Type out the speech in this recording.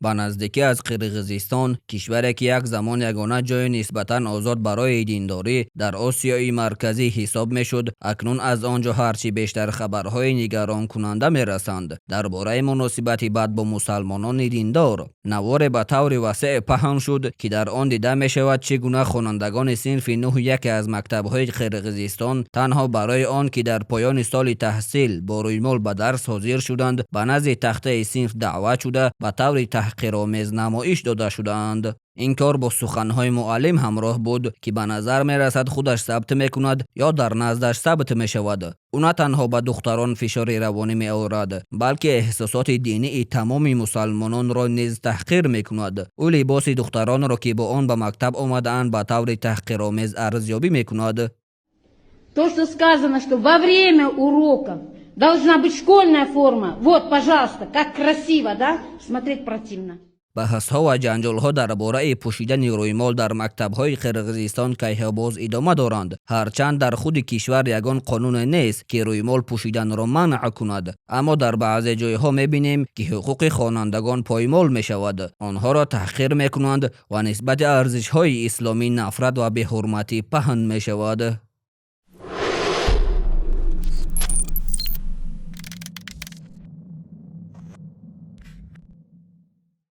Ба наздикӣ аз Қирғизистон, кишваре ки як замон ягона ҷойи нисбатан озод барои диндорӣ дар Осиёи Марказӣ ҳисоб мешуд, акнун аз он ҷо ҳарчи бештар хабарҳои нигаронкунанда мерасанд дар бораи муносибати бад бо мусалмонони диндор. Наворе ба таври васеъ паҳн шуд, ки дар он дида мешавад, чӣ гуна хонандагони синфи нӯҳ яке аз мактабҳои Қирғизистон танҳо барои он ки дар поёни соли таҳсил бо рӯймол ба дарс ҳозир шуданд, ба назди тахтаи синф даъват шуда, ба таври таҳқиромез намоиш дода шудаанд. Ин кор бо суханҳои муаллим ҳамроҳ буд, ки ба назар мерасад, худаш сабт мекунад ё дар наздаш сабт мешавад. Ӯ на танҳо ба духтарон фишори равонӣ меорад, балки эҳсосоти динии тамоми мусалмононро низ таҳқир мекунад. Ӯ либоси духтаронро, ки бо он ба мактаб омадаанд, ба таври таҳқиромез арзёбӣ мекунад. То, что сказано, что во время уроков должна быть школьная форма. Вот, пожалуйста, как красиво, да? Смотреть противно. Баҳсҳо ва ҷанҷолҳо дар бораи пӯшидани рӯймол дар мактабҳои Қирғизистон кайҳо боз идома доранд. Ҳарчанд дар худи кишвар ягон қонуне нест, ки рӯймол пӯшиданро манъ кунад, аммо дар баъзе ҷойҳо мебинем, ки ҳуқуқи хонандагон поймол мешавад, онҳоро таҳқир мекунанд ва нисбати арзишҳои исломӣ нафрат ва беҳурматӣ паҳн мешавад.